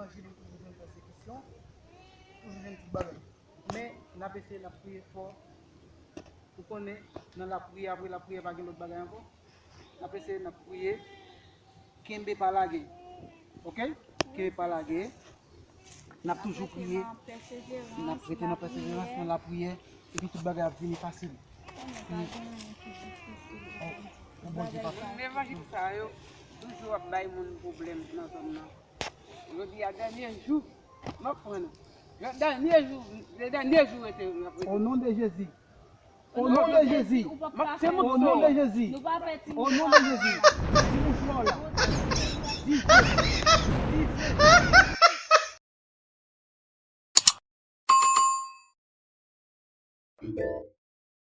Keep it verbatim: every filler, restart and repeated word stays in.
Evanjelik toujou jwenn pèsekisyon, toujou jwenn tout bagay. Men, n ap eseye, n ap priye fò. Ou konnen, nan lapriyè, apre lapriyè, pa gen lòt bagay ankò. N ap eseye, n ap priye. Kenbe pa lage. Oke? Kenbe pa lage. N ap toujou priye. N ap rete nan pèseverans, nan lapriyè. Epi tout bagay ap vini fasil. Pou Bondye papa. Levanjil sa yo toujou ap bay moun pwoblèm nan zòn nan. Jodi a dènye jou m ap pran nou. Dènye jou, dènye jou rete m ap rete. O non de Jezi. O non de Jezi. O non de Jezi. O non de Jezi. Ti mouchwa w la. Dife. Dife.